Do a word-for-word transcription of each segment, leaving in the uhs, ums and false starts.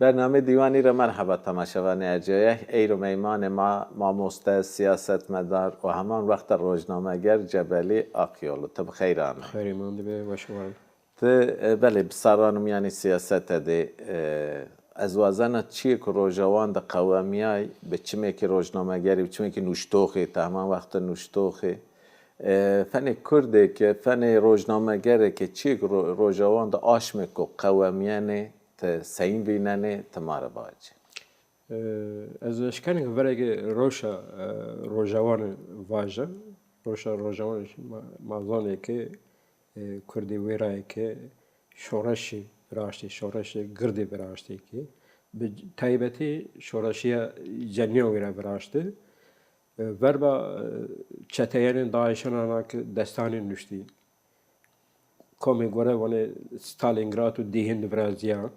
Bernameyê Dîwanî ra merheba temaşevanê ercayeh. Eyro meymanê ma, mamoste, siyasetmedar û heman wext de rojnameger Cebelî Akyolu. Ti bi xeyr amey. Xeyrê ma de be, weş û war. Ti, e, belê, bi serran û mîyanê sîyasete de, e, ez wazena çîyê ku Rojawan de qewemîyay, bi çimêkê rojnamegerî, bi çimêkê nuştoxê, ti heman wext de nuştoxê. E, fenê kurdêke, fenê rojnamegerêke, çîyê ku ro-, Rojawan de aşmêko qewemîyenê, ti seyîn vînenê, ti ma rê vacê. E, ez eşkenê ke verê ke rewşa, e, Rojawanî vaja. Rewşa Rojawanî ma, ma zanê ke, e, kurdî wêrayê ke şoreşî viraştê, şoreşê girdî viraştê ke. Bi taybetî şoreşîya cenîyan wêra viraştê. E, verba, e, çeteyenê DAIŞan ana ke destanê nuştî. Komê gore vanê Stalingrad û dîhin de virazîya.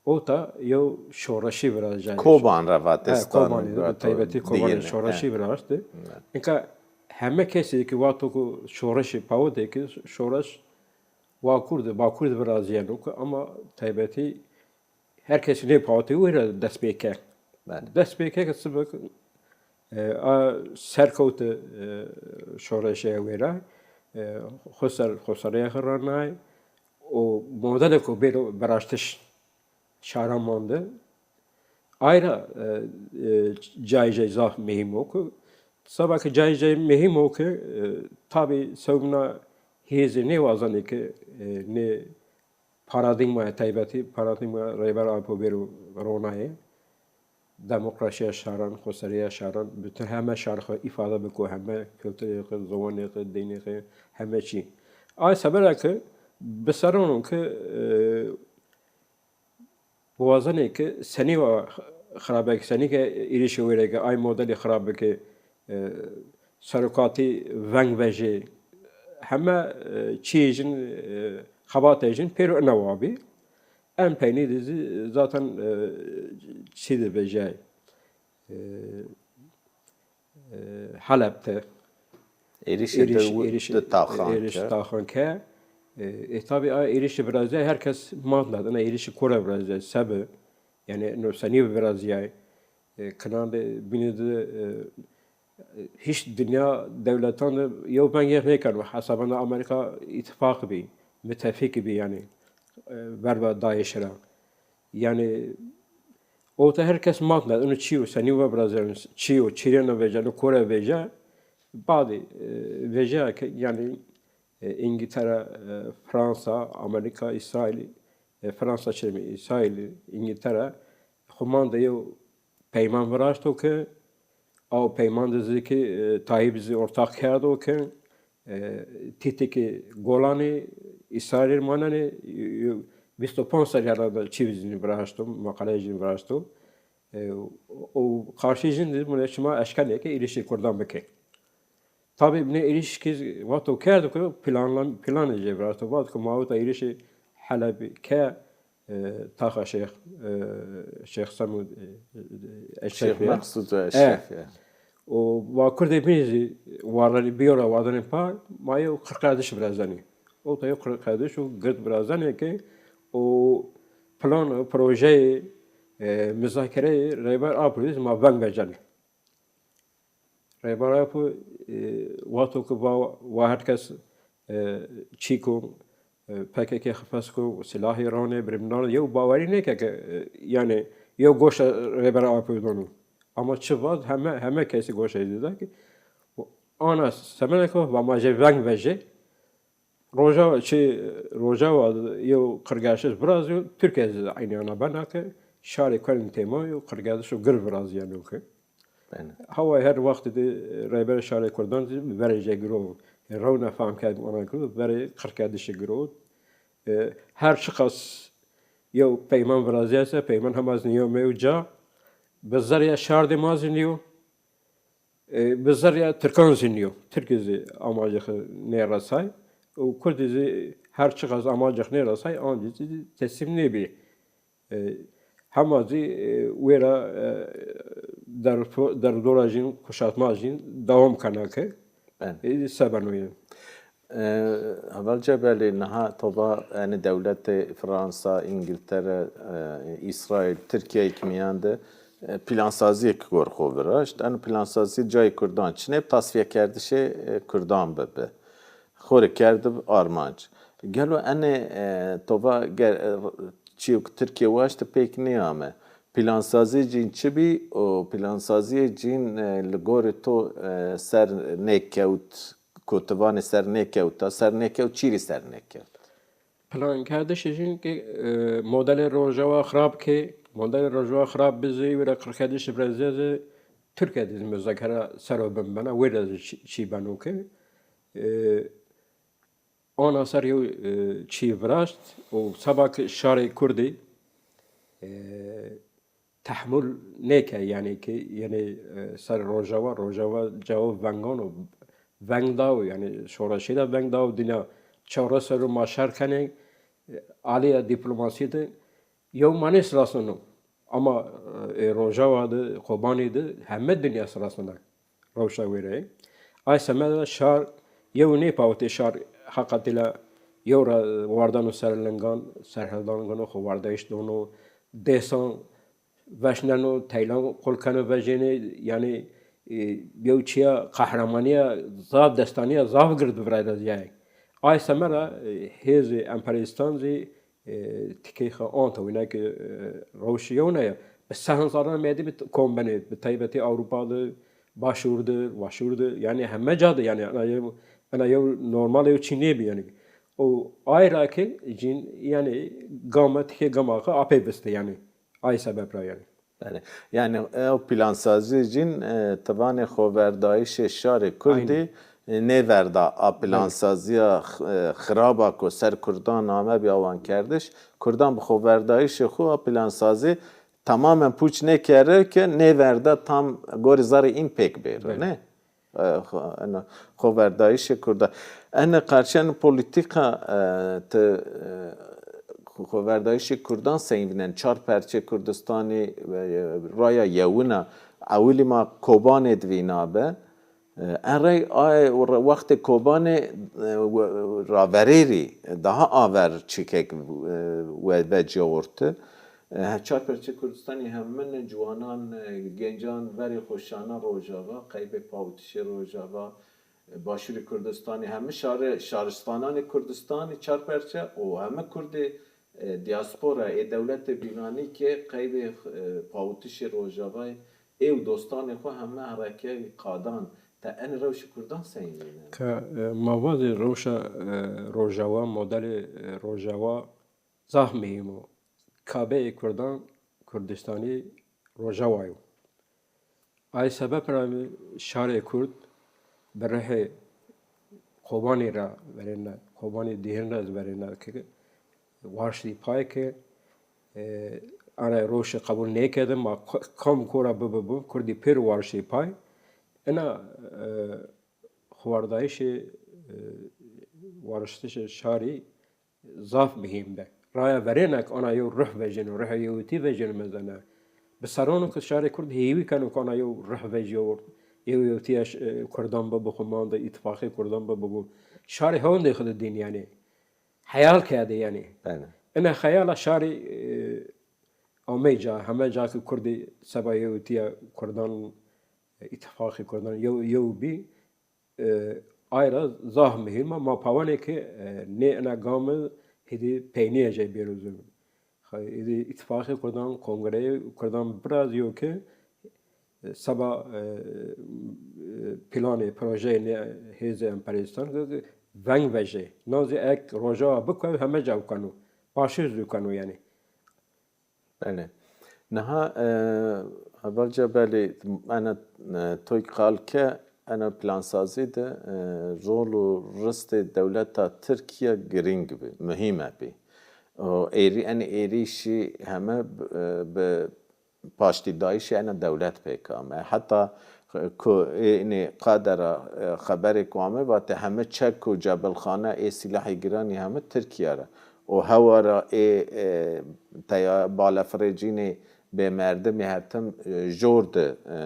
Ota yew şoreşî virazîya. Koban ra vatê. He, Kobanî de, Stalingrad û taybetî Kobanî dîhin, şoreşî he. Viraştê. Evet. Înka heme kesî ki wexto ku şoreşî pawitê ki şoreş Wakur de, Bakur de virazîyeno ki ama taybetî her kesî nê pawitê wêra dest pê ke. Belê. Dest pê ke ke sibik, e, a serkewte, e, şoreşê wêra, e, xo ser, xoserîya xo ranay û modelêko bêro viraştiş şaran mande. Ay ra, e, e, cayê cayê zaf muhîm o ki, seba ke cayê cayê muhîm o ki, e, tabî sewbîna hêzî nêwazenê ke, e, nê paradîgmaya taybetî, paradîgmaya Rêber Apo bêro ronayê. Demokrasîya şaran, xoserîya şaran, bütün heme şar xo îfade biko, heme kulturê xo, ziwanê xo, dînê xo, heme çî. Ay sebera ke bi serran o ke, e, wazenê ke senî wa xirabe ke, senî ke êrîşê wêrê ke, ay modelî xirabe ke, e, serokatî veng vejê, heme, e, çîyê jin, e, xebatê jin pêro ina wa bî. En peynî de zî zaten, e, çî de vejay. E, e, Heleb de êrîşê de êrîş, wi-, êrîş, de taxan êrîş ke. Taxan ke. E, e, tabî a êrîşî virazîyay her kes mat lad. Ina êrîşî kore virazîyay, sebi. Yanî no senî virazîyay. E, kinan de bînî de, e, hîç dinya dewletan de yew veng yew nêkeno. Hesabanda Amerîka îtîfaq bî, mitefîq bî yanî, e, verba DAIŞ ra. Yanî, ota her kes mat lad, ino çîyo, senî wa virazeno, çîyo, çîrêna vejeno, kore veja, badî, e, veja ke, yanî, e, Îngîltere, e, Fransa, Amerîka, Îsraîl, e, Fransa çêmî, Îsraîl, Îngîltere, xo mande yew peyman viraşto ke, aw peyman de zî ke, e, Tayyîp zî ortax kerdo ke, e, tîtikê Golanî Îsraîlî manenê, e, vîst û panc serrî hela de çî jî viraşto, meqale jî viraşto. E, û qarşî jin de mune şima eşkenê ke êrîşê kurdan bikê. Tabî binê êrîş kî wexto kerdo ke planlan-, planê jê viraşto. Vat ke ma wita êrîşê Helebî ke, e, taxa Şêx, e, Şêx Semûd, e, e, Eşrefî. Şêx Meqsûd Eşrefî. E. Û wa kurdê bînî zî wardanî, bîyo ra wardanê pa, ma yew qirqerdiş virazenî. Ota yew qirqerdiş û gird virazenê ke û plan û projeyê, e, muzakereyê Rêber Apo zî ma veng vecenê. Rêber Apo, e, wexto ke va, va her kes, e, çî ko, e, P K K xifes ko, silahî ronê, birimnan yew bawerî nêke ke, e, yanî yew goşa Rêber Apo dono. Ama çi vat, heme, heme kesî goşa zî da ki, ana semedê ke va ma jê veng vejê, Rojava, çi, Rojava yew qirkerdiş virazîyo, Tirkîya zî eynî ana bena ke şarê Kurdan têma yew qirkerdiş û gir virazîyeno ke. Bene. Hawa her wextî de rêberê şarê Kurdan zî verê jê giro. Rewna fam kerd ana giro, verê qirkerdişî giro. E, her çiqas yew peyman virazîya se, peyman hema zî nîyo meyo ca, bi zerrîya şardê ma zî nîyo. E, bi zerrîya tirkan zî nîyo. Tirkî zî amacê xo nêresay. Û kurdî zî her çiqas amacê xo nêresay, ancî zî teslîm nêbî. E, hema zî, e, wêra, e, derfo-, derdora jîn, kuşatma jîn dewam kena ke. Ben. E, se beno yê. E, Heval Cebelî, niha to va, yanî dewletê Fransa, Îngiltere, e, Îsraîl, Tirkîyeyê ke mîyan de, e, plansazîyêk gor xo viraşt. Eno plansazî cayê kurdan çinê bi, tasfîyekerdişê, e, kurdan bibi. Xo rê kerdibi armanc. Gelo enê, e, to va ger-, e, çîyo ke Tirkîye waşti pêk nêame. Plansazîyê cîn çi bî û plansazîyê cîn, e, li gorê to, e, ser nêkewt, ku ti vanê ser nêkewta, ser nêkewt, çî rê ser nêkewt? Plankerdişê cîn ke, e, modelê Rojava xirab ke, modelê Rojava xirab bi zî, wira qirkerdişê bi zî, Tirkîye de zî muzakere ser o bin bena, wê de zî çî, çî beno ke, e, ana ser yew, e, çî viraşt û seba ke şarê Kurdî, e, tehmul nêke, yanî ke yenê, e, ser Rojava, Rojava cawo vengan o, veng dawo, yanî şoreşî de veng dawo, dinya çewres serr o ma şer kenê, e, alîya dîplomasî de yew ma nêsirasneno. Ama, e, Rojava de, Kobanî de heme dinya sirasnena rewşa wêreyê. Ay semed ra şar yew nêpawitê, şar heqetî la yew ra wardeno ser lingan, serhildan gino, xoverdayîş dono, dêsan veşneno, teylan qul keno vejênê, yanî, e, yew çîya qehremanîya zaf, destanîya zaf gird viraydayê. Ay semed ra, e, hêzê emperyalîstan zî, e, tikey xo anto, wina ke, e, rewşî yewna ya. Bi sehan serran mêdî bi t-, kom benê, bi taybetî Ewropa de, Başûr de, Başûr de, yanî heme ca de, yanî ena yew, ena yew normal yew çî nêbî yanî. Û ay ra ke cîn, yanî game tikê gama xo apey vistê yanî. Ay sebeb ra yanî. Belê. Yanî ew plansazî cîn, e, ti vanê xoverdayîşê şarê Kurdî, Aynen. e, nêverda a Belê. plansazîya x-, e, xiraba ku ser Kurdan amebî awankerdiş, Kurdan bi xoverdayîşê xo a plansazî tamamen pûç nêkere ke nêverda tam gorî zerrê în pêk bêro, Belê. ne? E, xo-, ena xoverdayîşê Kurdan. Ene qarşî ene polîtîka, e, ti, e, xo-, xoverdayîşê Kurdan seyîn vînen? Çar perçê Kurdistanî, e, raya yewin a. Ewilî ma Kobanê di vînabe. E, en rey ay re-, wextê Kobanê, e, we-, raverêrî daha aver çîkek, e, we vecîya orti. E, çar perçê Kurdistanî hemine ciwanan, e, gencan verê xo şana Rojava, qeybê pawitişê Rojava, e, Başûrê Kurdistanî, heme şarê, şaristananê Kurdistanî çar perçe û heme Kurdê, e, diaspora ê dewletê bînanî ke qeybê, e, pawitişê Rojavayê ê û dostanê xo heme hereke qadan. Te enê rewşê Kurdan seyîn vînenê? Ka, e, ma vazê rewşa, e, Rojava, modelê, e, Rojava zaf muhîm o. Kabeyê Kurdan Kurdistanî Rojava yo. Ay sebeb ra mi şarê Kurd bi rihê Kobanî ra verêne, Kobanî dîhin ra zî verêne ke warştî pay ke, e, ana rewşe qebul nêkerdin, ma ko-, kam kora bibibo, Kurdî pêro warştî pay. Ina, e, xoverdayîşê, e, warştişê şarî zaf muhîm bi. Raya verêne ke ana yew ruh vejîno, ruhê yewitî vejîno mezene. Bi serran o ke şarê Kurd hêwî keno ke ana yew ruh vejîyo, yew yewtîya ş-, e, Kurdan bibo, xo ma de îtîfaqê Kurdan bibo. Şarê hewndê xo de dîn yanî. Heyal kerdê yanî. Belê. Ina xeyala şarî, e, amey ca, heme ca ke Kurdî seba yewtîya Kurdan, e, îtîfaqê Kurdan yew, yew bî, e, ay ra zaf muhîm a. Ma pawanê ke, e, nê ina game hêdî peynîye jê bêro zû. Hêdî îtîfaqê Kurdan, kongreyê Kurdan birazîyo ke, e, seba, e, e, planê, projeyê nê hêzê emperyalîstan ke, ke veng vejê. Na zî ek Rojava bikew heme ca keno. Başûr zî keno yanî. Belê. Niha, e, Heval Cebelî, ena, e, toy qal ke ena plansazî de, e, rol û ristê dewleta Tirkîye girîng bî, muhîme bî. O êrî-, enê êrîşî heme b-, e, bi paştîdayîşê ena dewlet pêk ame. Heta ku ê-, enê qadera, e, xeberêko ame, vatê heme çek û cebilxane ê sîlahê giranî heme Tirkîye ra. Û hewa ra ê, e, teya-, balefirê cînê bêmerdimî her tim, e, jor de, e,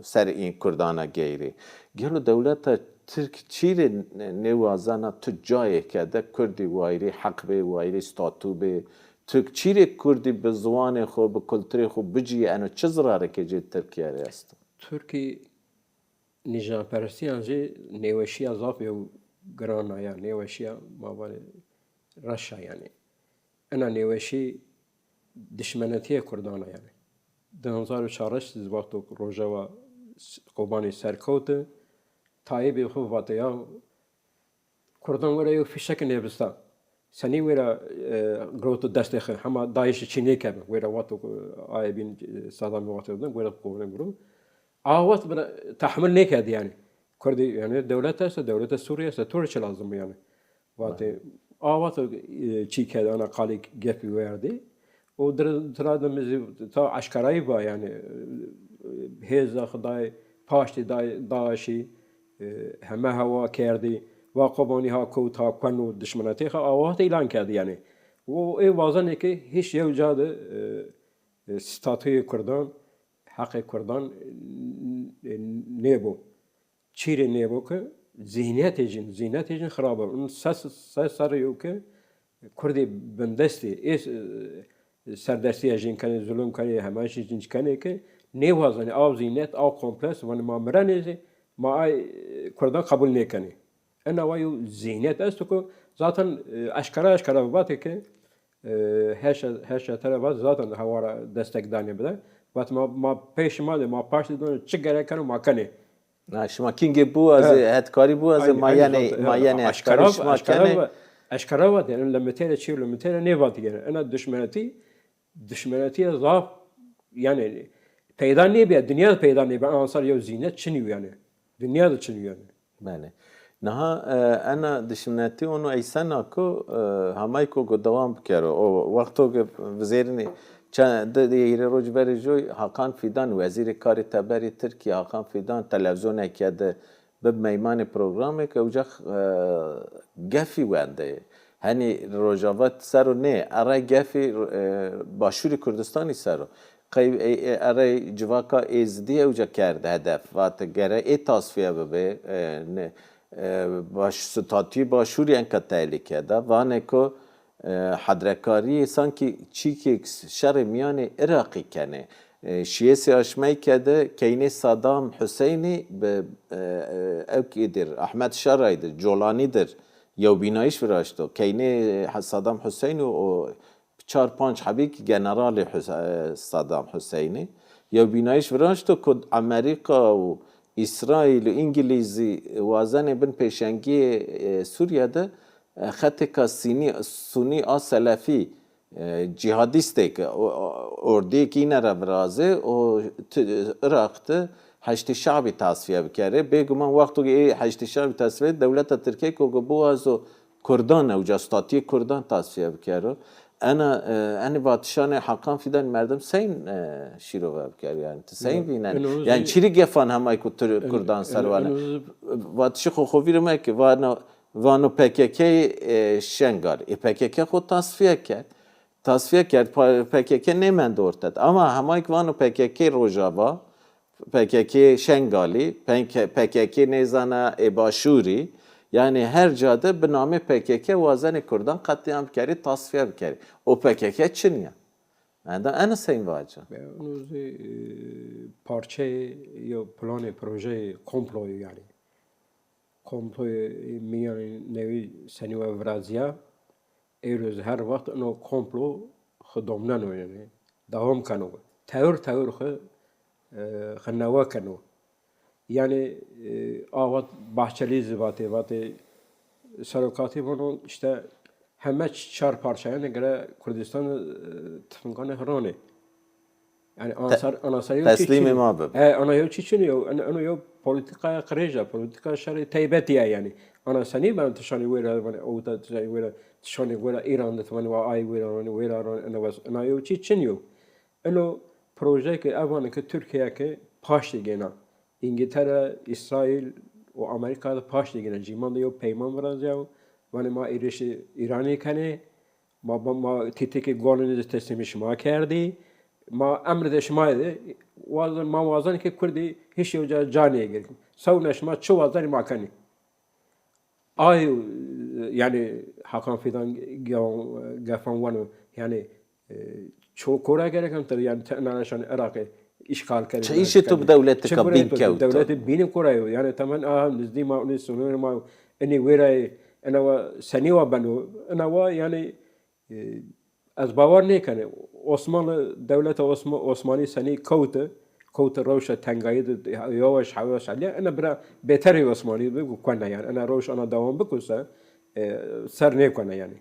ser în Kurdan a geyrî. Gelo dewleta Tirk çîrê nê-, nêwazena tu cayêke de kurdî wayirî heq bê, wayirî statû bê? Tirk çîrê kurdî bi ziwanê xo, bi kulturê xo bicîyê, eno çi zirarêkê cê Tirkîye rê esto? Tirkî nîjanperestiyan jî nêweşîya zaf yew giran a ya, nêweşîya ma vanê reş a yanî. Ena nêweşî dişmenetîyê kurdan a yanî. Di hezar û çar zî wexto Rojava s-, Kobanî serkewti, Tayyîbî xwu vatê ya kurdan wera yew fîşekî nêvista. Senî wera, e, girewto destê xi, hema DAIŞî çî nêkerdin. Wera wexto ku aye bîn, e, Sedamî wexto din, wera kobanê guru. A wext bira tehmil nêkerdî yanî. Kurdî yanî dewlet esto, dewleta Sûrîye esto, to rê çi lazim o yanî? Vatê, a wext, e, çî kerdî, ana qalî gefî werdî. O dir-, tira de mi zî ta eşkerayî va yanî, e, hêza xo dayê, paştî dayê DAIŞî, e, heme hewa kerdî. Va Kobanî ha kewt ha keno dişmenetê xo, a wext îlan kerdî yanî. O ê wazenê ke hîç yew ca de, e, e, statuyê kurdan, heqê kurdan, e, nêbo. Çîrê nêbo ke zîhnîyetê cin, zîhnîyetê cin xirab o. In ses, ses serrî yo ke kurdê bindestî, ê, e, serdestîya cin kenê, zulum kenê, hema çî cin kenê ke nêwazenê aw zîhnîyet, aw kompleks, vanê ma mirenê zî, ma ay, e, kurdan qebul nêkenê. Ena wa yew zîhnîyet esto ku zaten, e, eşkera eşkera vatê ke, e, H T R vat zaten hewa ra destek danê bide. Vat ma, ma pey şima de, ma paştî de çi gerek keno ma kenê. Na, şima kîngê biwazê, he, hetkarî biwazê, aynen, ma aynen, yenê, zaten, ma yenê eşkera, hetkarî şima eşkera kenê. Va-, eşkera vatê, yanî limitê ra çîyo, limitê ra nêvatî yanî. Ena dişmenetî, dişmenetîye zaf, yanî peyda nêbîya, dinya de peyda nêbîya. Ena ser yew zîhnîyet çinî yo yanî. Dinya de çinî yo yanî. Belê. Niha, e, ena dişminetî ono eysena ku, e, hamay ku go dewam bikero. O wexto ke vizêrînê ça-, di, di hîrê roj verê joy Hakan Fidan, wezîrê karê teberê Tirkîye, Hakan Fidan televîzyoneke de bi meymanê programêk ewca, e, gefî wendê. Henî Rojava ser o nê, erey gefî, e, Başûrê Kurdistanî ser o. Qey, e, e, erey civaka Êzidî ewca kerd hedef. Vat gere ê tasfîye bibê, e, ne, e, baş, statuyê Başûrî enka tehlîke de. Vanê ku, e, hedrekarîyê sankî çîkêk şerê mîyanê Iraqî kenê. E, şiyêsê aşmeyke de keynê Saddam Huseynî bi, e, e, ewkî dir, Ahmed Şaray dir, Colanî dir, yewbînayîş viraşto. Keynê Saddam Huseynî û çar panc hebî kî generalê Hus-, e, Saddam Huseynî yewbînayîş viraşto ku Amerîka û Îsraîl û Îngilîzî wazenê bin pêşengiyê, e, Sûrîye de, e, xetêka sînî, sunî a selefî, e, cîhadîstêk, o, o, ordîyêk îne ra virazê û ti-, Iraq de Heşdî Şabî tasfîye bikerê. Bêguman wexto ke ê Heşdî Şabî tasfîye, dewleta Tirkîye ku biwazo kurdan, ewca statuyê kurdan tasfîye bikero. Ena, e, enê vatişanê Hakan Fidan merdim seyn, e, şîrove bikero? Yanî ti seyn vînen? Yanî çirî gefan hemay ku tu kurdan ser vanê. Vatişê xo xo vîr meke, vano, vano P K K, e, Şengal. E, P K K xo tasfîye kerd. Tasfîye kerd, pa-, P K K nêmend orte de. Ama hemay ki vano P K K Rojava, P K K Şengalî, P K K nêzana ê Başûrî, yanî her ca de bi namê P K K wazenê kurdan qetlîam bikerê, tasfîye bikerê. O P K K çin ya. Enda ena seyn vaca. Ûno zî, e, parçeyê yew planê projeyê komployî yanî. Komployê mîyanê newî senî we virazîya, êro zî her wext ino komplo xwu domneno yanî. Dewam keno. Tewir tewir xwu, e, xwu newe keno. Yanî, e, a wext Bahçelî zî vatê, vatê serokatî vano îşte heme ç-, çar parçayanê gere Kurdistan, e, tifinganê hiranê. Yanî anasar, anasar yew çî çin o. Teslîmê ma bibe. He, ana yew çî çin o. Eno, eno yew polîtîkaya qirêj a, polîtîkaya şerê teybetî ya yanî. Ana senî ben tişanî wêra, vanê ewta tişanî wêra, tişanî wêra Îran de, vanê wa ay wêra, vanê wêra, ena yew çî çin o. Eno proje ke ev vanê ke Tirkîya ke paştî gêna. Îngîltere, Îsraîl û Amerîka de paştî gêna. Cîman de yew peyman virazîyaw. Vanê ma êrişê Îranî kenê. Ma, ma, ma tîtikê guanê de teslîmê şima kerdî. Ma emrê de şima de, waz-, ma wazanê ke kurdî hîç yew ca, ca nêgirkî. Sewna şima çi wazanê ma kenê. Ay, yanî Hakan Fidan ge-, gefan weno, yanî, e, ço kora gereken tir, yanî te nana şan Iraqê işgal kerdî. Çi îşê tu bi dewletika bîn kewto? Dewletê bînî kora yo. Yanî temen aha nizdî ma, unî sunûrê ma, inî wêrayê, ina wa senî wa beno, ina wa yanî E, ez bawer nêkenê. Osmanlı, dewleta Osma-, Osmanî senî kewti, kewti rewşa tengayî de, yavaş yavaş heliya. Ina bira bêterê Osmanî bi ku kena yanî. Ina rewş ana dewam biko se, e, ser nêkena yanî.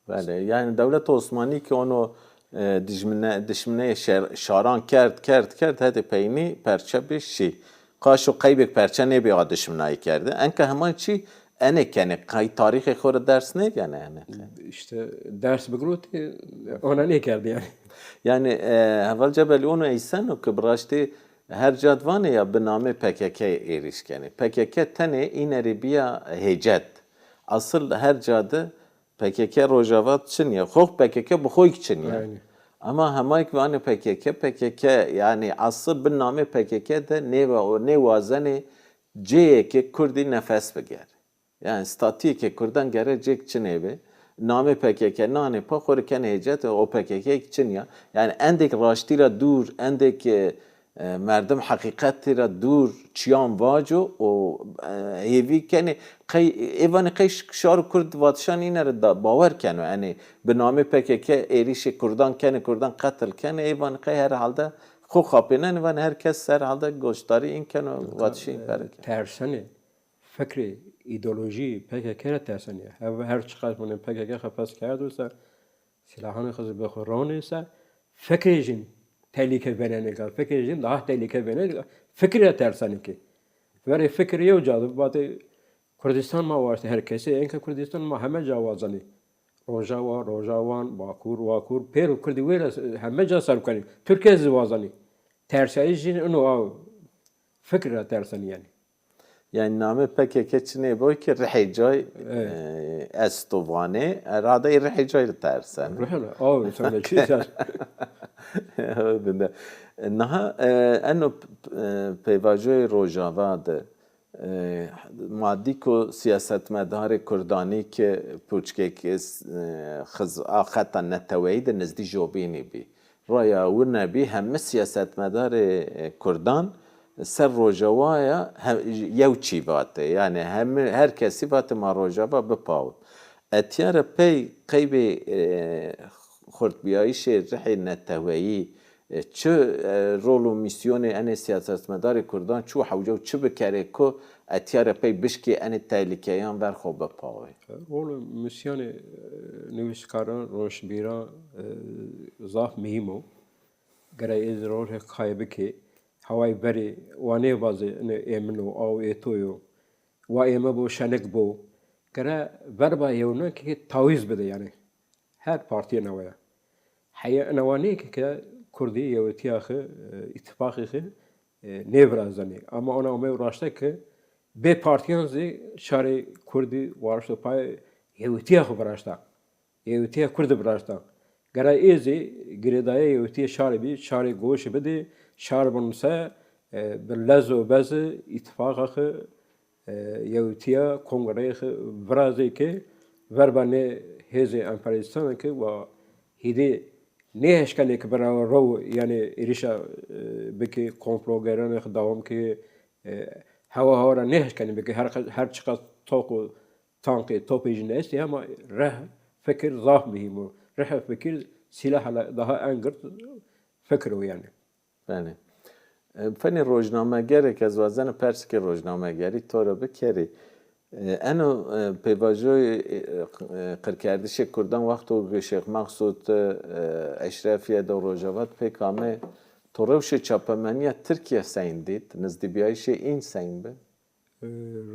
Belê, yanî dewleta Osmanî ki ono, e, dijmine, dijmineyê şer-, şaran kerd, kerd, kerd, hetê peynî perçe bi şî. Qaşo qeybêk perçe nêbî a dijminayî kerdî. Enka hema çî enê kenê, qey tarîxê xo rê ders nêgenê enê? Îşte ders bigirotî, ona nêkerdî yanî. Yanî, e, heval Cebelî, ono eyseno ki bi raştî her ca de vanê ya bi namê P K K êrîş kenê. P K K tenê înerî bîya hêcet. Asil her ca de P K K Rojava de çin ya. Xo P K K bi xo kî çin ya. Aynen. Ama hema kî vanê P K K, P K K, yanî asil bi namê P K K de nêwa-, nêwazenê cêyê ke kurdî nefes bigerê. Yanî statuyê ke kurdan gere cêk çinê bi. Namê P K K nanê pa, xo rê kenê hêcet, o P K K kî çin ya. Yanî endêk raştî ra dûr, endêk, e, E, merdim heqîqetî ra dûr çîyan vaco û, e, hêvî kenê qey, ê vanê qey ş-, şar û kurd vatişan îne rê da bawer keno. Enê bi namê P K K êrîşê kurdan kenê, kurdan qetil kenê, ê vanê qey herhalde xo xapênenê, vanê her kes herhalde goşdarî în keno, vatişê în pere keno. Tersenê, fikrê, îdeolojî P K K ra tersenê. Hev-, her çiqas vanê P K K xefes kerdo se, Silahanê xo zî bi xo ronê se, fikrê jin tehlîke benenê ga, fikrê jin daha tehlîke benenê ga, fikrî ra tersenê ki. Verê fikir yew ca de, vatê Kurdistan ma waştê her kesî, enka Kurdistan ma heme ca wazenê. Rojawa, Rojawan, Bakur, Wakur, pêro kurdî wêra heme ca ser kenê. Tirkîya zî wazenê. Tersayîş jin ino a fikir ra tersenê yanî. Yanî namê P K K çinê boy ki rihê cay, e, esto vanê. Herhalde ê rihê cay rê terseno. Rihê, aw, sen de çi ser. Niha, e, eno p-, p-, e, peyvajoyê Rojava de, e, ma dî ku siyasetmedarê kurdanî ki puçkêk, e, xiz-, a xeta neteweyî de nizdî jobînî bî. Raya wina bî, heme siyasetmedarê, e, kurdan ser Rojavaya he-, yew çî vatê. Yanî heme, her kesî vatê ma Rojava bipawit. Etya ra pey qeybê, e, xurtbîyayîşê rihê neteweyî, e, çi, e, rol û mîsyonê enê siyasetmedarê kurdan çi û hewce û çi bikerê ku etya ra pey bişkê enê tehlîkeyan ver xo bipawê? Rol û mîsyonê, e, nivîskaran, rojbîran, e, zaf muhîm o. Gere ê zî rol hê kay bikê. Hewayê verê wa nêvazê, ine ê min o, aw ê to yo. Wa ê mi bo, şenik bo. Gere verba yewna ki tawîz bide yanî. Her partîyê newe ya. Heye ina wa nê ki ke kurdî yewitîya xi, e, îtîfaqê xi, e, nêvirazenê. Ama ona omeyo raşte ki bê partîyan zî şarê kurdî waşto pay yewitîya xi viraşta. Yewitîya kurdî viraşta. Gere ê zî girêdayê yewitîya şarî bî, şarê goşî bidê, şar bin se, e, bi lez û bezi îtîfaqa xi, e, yewitîya kongreyê xi virazê ke verba nê hêzê emperyalîstan ke wa hîdê nêheşkenê ke bira rew, yanî êrîşa, e, bikê, komplogeranê xi dewam ke, e, hewa hewa ra nêheşkenê bikê, her, her çiqas toq û tankê, topê jin estê, ama reh, fikir zaf muhîm o. Reh û fikir sîlaha daha en girt fikir o yanî. Belê. E, fenê rojnamegerêk ez wazena persêkê rojnamegerî to ra bikerî. E, eno, e, pêvajoyê, e, e, qirkerdişê kurdan wexto ke Şêx Meqsûd, e, Eşrefîye de, Rojava de pêk ame, to rewşê çapemenîya Tirkîye seyn dît? Nizdîbîyayîşê în seyn bi? E,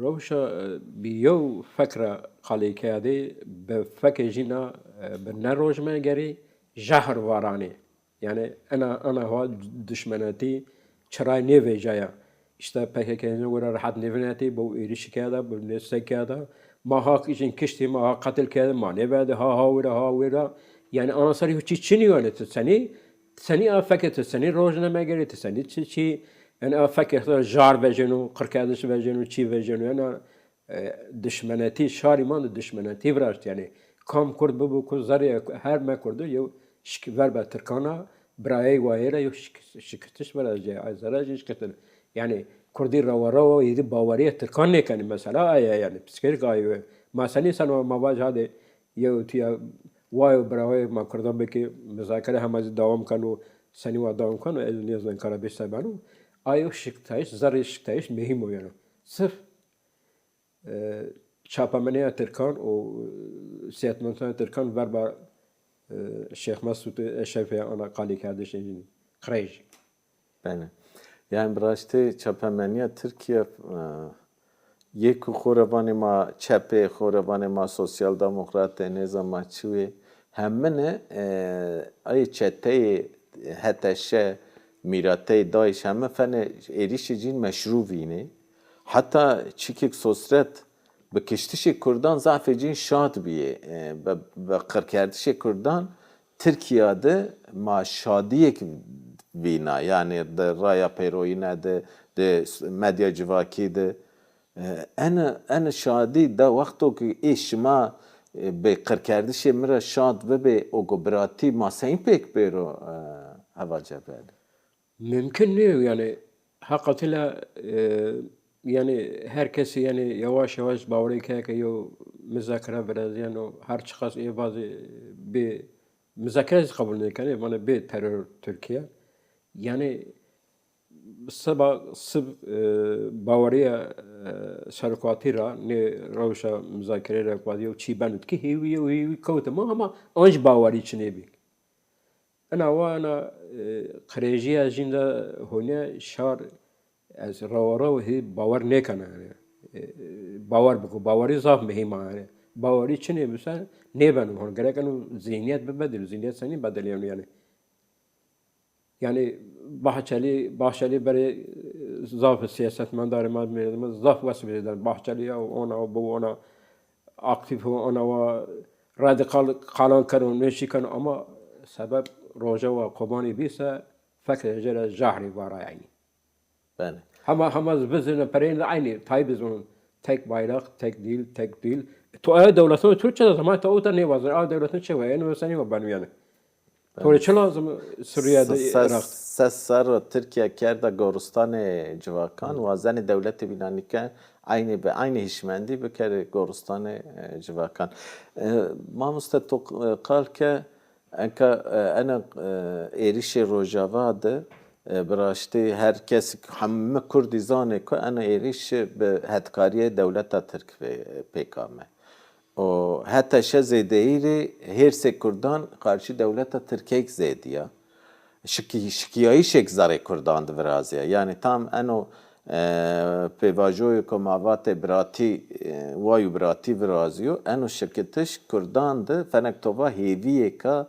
rewşa, e, bi yew fek ra qalîkerdê, bi fekê jîna, e, bi ne rojnamegerî jehr varanê. Yanî ena, ena ha dişmenetî çiray nêvejaya. Îşte P K K nê wira rehet nêvinetî, bo êrîşî kerda, bo nê se kerda. Ma ha jin kiştî, ma ha qetil kerdî, ma nêverdî, ha, ha wira, ha wira. Yanî ana serî çî çinî yanî ti senî, ti senî a fekê, ti senî rojnamegerî, ti senî çi, çi, yanî a fekê xo jar vejeno, qirkerdiş vejeno, çî vejeno, yanî e, dişmenetî, şarî ma de dişmenetî viraşt. Yanî kam Kurd bibo ku zerrê her me Kurdo yew şik-, verba Tirkan a, birayey wayê ra yew şik-, şikitiş virazî, ay zerre jî şikitine. Yanî Kurdî rewa rewa êdî baweriya Tirkan nêkenî. Mesela ay a yanî, psîkolojîk ay o. Ma senî seno ma vaj hadê yew tîya wayo birayê ma Kurdan bikê muzakere hema zî dewam keno, senî wa dewam keno, ez nêzan kara bê se beno. Ay o şiktayîş, zerrê şiktayîş muhîm o yanî. Sirf e, çapemenîya Tirkan û, e, sîyasetmendana Tirkan verba, e, Şêx Mesûdê Eşrefî ana qalîkerdişê qirêj. Belê. Yanî bi raştî çapemenîya Tirkîya, e, yê ku xo ra vanê ma çep ê, xo ra vanê ma sosyal demokrat ê, nêzan ma çi wê, hemine, e, ayê çeteyê H T Ş, mîrateyê DAIŞ heme fenê êrîşê cîn meşrû vînê. Heta çîkêk Sosret bi kiştişê kurdan zafê cîn şad bîyê. E, bi, bi qirkerdişê kurdan Tirkîya de ma şadîyêk vîna. Yanî di raya pêroyîne de, di medya civakî de. E, ene, ene şadî de wexto ki ê şima, e, bi qirkerdişê mi ra şad bibê, o ku biratî ma seyîn pêk bêro, e, Heval Cebelî? Mumkin nîyo yanî, heqetî la, e, yanî her kesî yanî yavaş yavaş bawerî keye ke yew muzakere virazîyeno, her çiqas ê vazî bê muzakere zî qebul nêkenê, vanê bê teror Tirkîya. Yanî seba sib, e, bawerîya, e, serokatî ra nê rewşa muzakerê ra ku yew çî beno ki hêwî yew hêwî kewte ma, hema anc bawerî çinê bî. Ina wa ina, e, qirêjîya jîn de honîya şar ez rewa rew hê bawer nêkena yanî. E, bawer biko, bawerî zaf muhîm a yanî. Bawerî çinê bise nêbeno hon. Gerek eno zîhnîyet bibedilî, zîhnîyet senî bedelîyeno yanî. Yanî Bahçelî, Bahçelî berê, e, zaf sîyasetmendarê ma, mêrdimê zaf wes bêrê der. Bahçelî ya ona, bu ona, aktîf ona wa, radîkal qalan keno, nêşî keno ama sebeb roja wa Kobanî bî se, fekê jê ra jahrî vara yanî. Belê. Hema, hema zî bizîne pereyne de eynî, tayî bizînon. Tek bayrak, tek dil, tek dil. To ew dewletin Türkçe de zaman ta o ta nêvazin. Ew dewletin çi ve? Yanî senî ve beno yanî. To rê çi lazim Sûrîye de, Îraq? Ses serr o Tirkîya kerda goristanê civakan, wazenê dewletê bînanî ke eynî bi eynî hişmendî bikerê goristanê, e, civakan. E, mamoste to, e, qal ke enka, e, ena, e, êrîşê Rojava de, e, bi raştî her kes, heme Kurdî zanê ku ena êrîş bi hetkarîyê dewleta Tirk pê-, pêk ame. Û heta şe zêdeyî rê hêrsê kurdan qarşî dewleta tirkeyk zêdîya. Şikî-, şikîyayîşêk zerrê kurdan di virazîya. Yanî tam eno, e, pêvajoyêko ma vatê biratî, e, way û biratî virazîyo, eno şikitiş kurdan di fenek to va hêvîyêka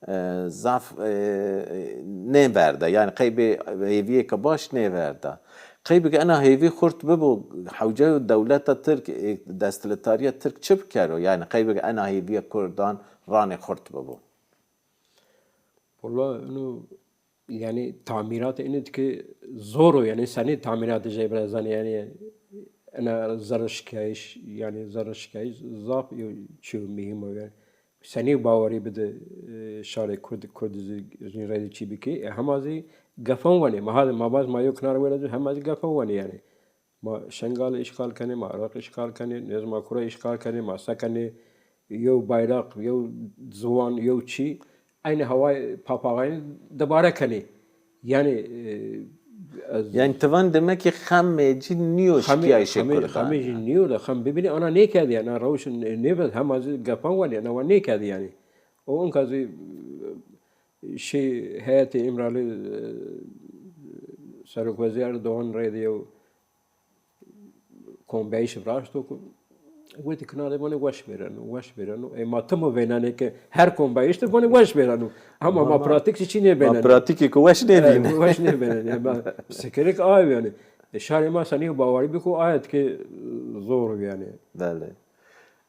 e, zaf, e, nêverda. Yanî qeybê hêvîyêka baş nêverda. Qeybê ke ena hêvî xurt bibo, hewce dewleta Tirk, e, desthilatdarîya Tirk çi bikero? Yanî qeybê ke ena hêvîya kurdan ranê xurt bibo. Wela ino, yanî tamîratê inî de ki zor o, yanî senî tamîratê jê bira zanî, yanî ena zerrişkayîş, yanî zerrişkayîş zaf yew çîyo muhîm o yanî. Senî bawerî bide, e, şarê Kurd, Kurdî zî jîn reyde çî bikê. E, hema zî gefan wenê. Ma hadi ma vaj ma yew kinar wêre zî hema zî gefan wenê yanî. Ma Şengalî îşxal kenê, ma Iraqî îşxal kenê, nêz ma kura îşxal kenê, ma se kenê, yew bayraq, yew ziwan, yew çî, eynî hawayê papağayî dibare kenê. Yanî, e, ez Yanî ti van demek ki xemê ci nîyo şikîyayîşê kurdan. Xemê, xemê ci nîyo de, xem bibînî ana nêkerdî yanî, ana rewş nê-, nêbet, hema zî gepan wenî, ana wa nêkerdî yanî. O inka zî, e, şey heyetê Îmralî, e, Serokwezîr Erdogan reyde yew kombeyîş viraşto ku wetî kinarê vanê weş vêreno, weş vêreno. Ê ma timo vênenê ke her kombeyîş de vanê weş vêreno. Ama ma pratîk zî çî nêvênenê. Ma pratîkêko weş nêvînê. E, weş nêvênenê. Yanî ma sikerik aye yanî. E, şarê ma senî bawerî biko aye ke zor yanî. Belê.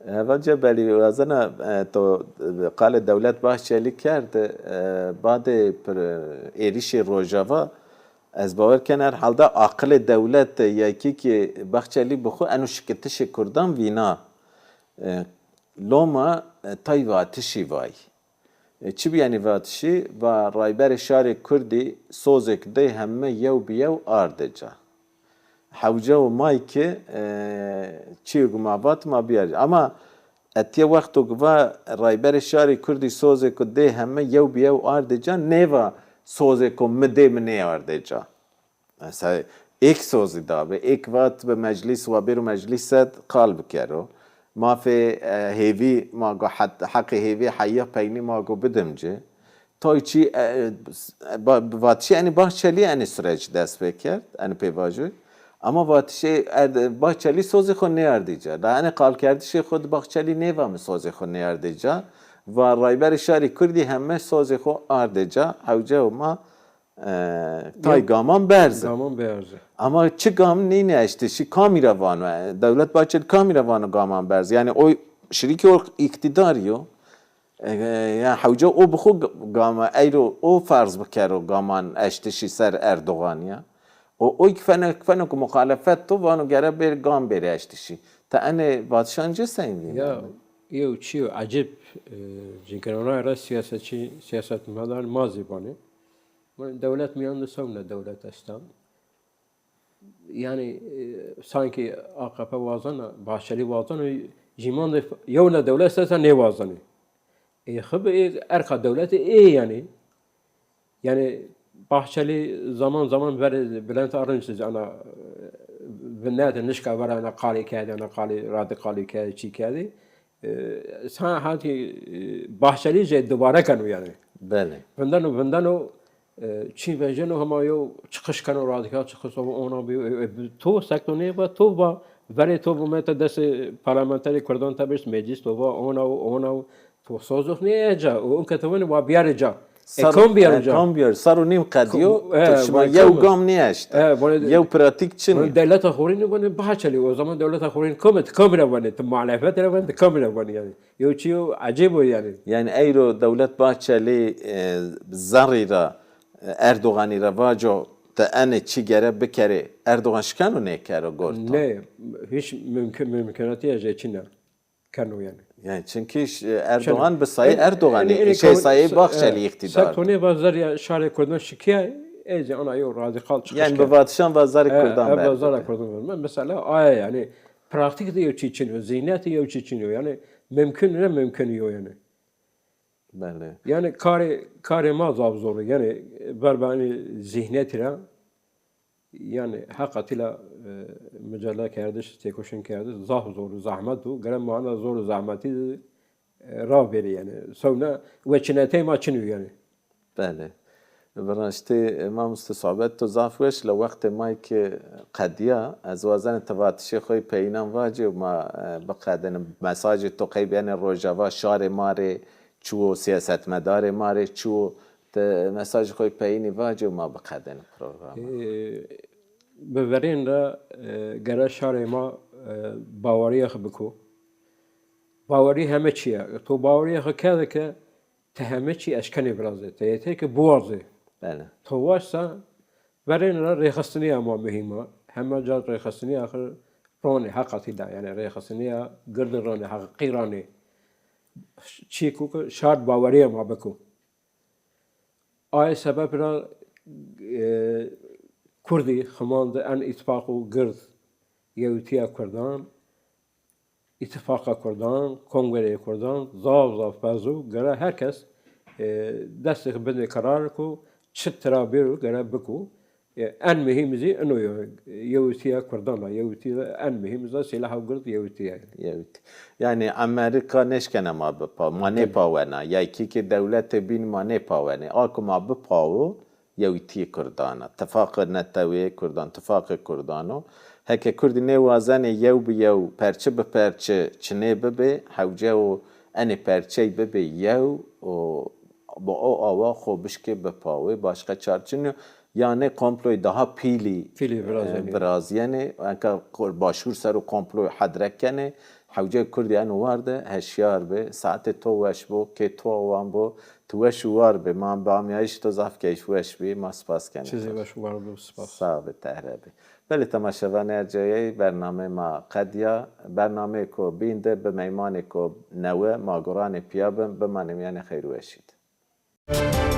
Heval Cebelî, wazena, e, to, e, qalê Dewlet Bahçelî kerd, e, badê pir-, êrîşê Rojava, Ez bawer ken herhalde aqilê dewlet de yekî ki Bahçelî bi xwu eno şikitişê kurdan vîna. E, loma, e, tay vatişî vay. E, çi bî enî vatişî? Va Rayberê Şarê Kurdî sozêk dê heme yew bi yew ardê ca. Hewce û may ki, e, çîyo ki ma vat ma biyar. Ama etiye wexto ki va Rayberê Şarê Kurdî sozêko dê heme yew bi yew ardê ca, nêva sozêko mi dê mi nêardê ca. Mesela êk sozî dabi, êk vat bi meclîs wa bêro meclîs sed qal bikero. Mafê, e, hêvî, ma go het-, heqê hêvî heya peynî ma go bidim ci. Tay çî, e, e, ba-, vatişê enî Bahçelî enî sürec dest pê kerd, enî pê vajoy. Ama vatişê Erd-, Bahçelî sozê xo nêardî ca. Da enê qalkerdişê xo di Bahçelî nêva mi sozê xo nêardê ca. Va Rayberê Şarê Kurdî heme sozê xo ardê ca. Hewce û ma e, tay gaman berz. Gaman berz. Ama çi gam nîne eştişî, kamî ra vano? E, Dewlet Bahçeli kamî ra vano gaman berz? Yani o şirîkê o îktîdarî yo. E, e, yani hewce o bi xo g-, gama eyro o ferz bikero gaman eştişî ser Erdogan ya. O, o ki feno, feno ki muxalefet to vano gere bêr gam bêrê eştişî. Te enê vatişan ci seyîn vînenê? Ya, yew çîyo ecêb, e, cinkenona ra siyasetçi, siyasetmedar ma zî vanê. Dewlet mîyan de sewna dewlet esta. Yanî, e, sankî A K P wazena, Bahçelî wazena, cîman de yewna dewlet esta nêwazenê. Ê xibi ê erka dewlete ê yanî. Yanî Bahçelî zaman zaman verê Bülent Arınç ana, e, vinete nişka vera ana qalî kerdî, ana qalî radikalî kerdî, çî kerdî. E, sa hatî, e, Bahçelî jê dubare keno yanî. Belê. Vindeno, vindeno, e, çî vejeno hema yew çiqiş keno, radîkal çiqiş o, ona bî, e, e, to sekto nêva, to va, verê to vumete destê parlamenterê kurdan te bişt meclîs, to va, ona o, ona o, to sozox nêeca, o, inke to vene wa biyarê ca. E, sar-, kom biyaro e, ca? Kom biyaro? Sar û nîm qedîyo, e, şima yew gam nêeşte. E, yew pratîk çin. Dewleta xorînî vane Bahçelî. O zaman dewleta xorînî kom e, ti kamî ra vane, ti muhalefet ra vane, ti kamî ra vane yanî. Yew çîyo ecêb o yanî. Yanî eyro Dewlet Bahçelî, e, zerrî ra, e, Erdoganî ra vaco ti enê çî gere bikerê, Erdogan şikeno nêkero gor to? Nê, hîç mumkin, mumkinatîya jê çin a. Keno yanî. Yani çünkü ş-, Erdoğan bi sayê Erdoğanî, şey, sayê Bahçelî îqtîdar. Sektonê va zerrîya şarê kurdan şikîya, ê zî ana yew radîkal çiqiş kerd. Yani bi vatişan va zerrê kurdan berdi. Zerrîya kurdan. Mesela aya yanî praktîk de yew çî çin o, zihniyet de yew çî çin o. Yani mumkin ne mumkin yo yanî. Belê. Yanî karê, karê ma zaf zor o. Yanî verba enî zihniyetî ra Yanî heqetî la, e, mucadele kerdiş, têkoşîn kerdiş zaf zor û zehmet o. Gere ma ena zor û zehmetî de, e, ravêrê yanî. Sewna weçîneteyê ma çin o yanî. Belê. Bi raştî, e, mamoste, sohbet to zaf weş, la wextê ma ki qedîya, ez wazenê ti vatişê xo yê peyînan vacê û ma, e, biqedêne. Mesajê to qey bîyene Rojava, şarê ma rê çi wo, siyasetmedarê ma rê çi wo, ti mesajê xo yê peyînî vacê û ma biqedêne programa. E, bi verên ra, e, gere şarê ma, e, bawerîya xo biko. Bawerî heme çî ya. To bawerîya xo kerde ke ti heme çî eşkenê virazê. Ti yetê ke biwazê. Belê. To waşsa verên ra rêxistinîya ma muhîm a. Heme ca rêxistinîya xo ronê heqetî de. Yanî rêxistinîya gird ronê, heqîqî ronê. Çîko ke şart bawerîya ma biko. Aye sebeb ra, e, kurdî ximan de en îtîfaq û gird yewîtîya kurdan, îtîfaqa kurdan, kongreyê kurdan zaf zaf ferz o. Gere her kes, e, destê xo bidê qerar ko çi tira bêro gere biko. E, en muhîm zî ino yo, yewîtîya kurdan a, yewîtîya en muhîm zî sîlaha gird yewîtîya. Yewîtî. Yanî Amerîka nêşkena ma bipa, ma nêpawena. Ya kî ke dewletê bîn ma nêpawenê. A ku ma bipawo, yewîtîyê kurdan a. Tifaqê neteweyê kurdan, tifaqê kurdan o. Heke kurdî nêwazenê yew bi yew, perçe bi perçe çinê bibê, hewce o enê perçey bibê yew û bi o awa xo bişkê bipawê, başqa çar çin o. Ya nê komployê daha pîlî, pîlî virazyenê. E, virazyenê. Enka Başûr ser o komployê hedre kenê. Hewceyê Kurdî eno war de heşyar bi. Saetê to weş bo, kê to awan bo. Tu weş û war bi. Ma bi amîyayîşê to zaf keyfweş bî. Ma spas kenê to. Çizî weş û war bi, spas. Sax bi, tehre bi. Belê temaşevanê ercayeyî, bernameyê ma qedîya. Bernameyêko bîn de bi meymanêko newe ma guranê pîya bin. Bimanê mîyanê xeyr û weşî de.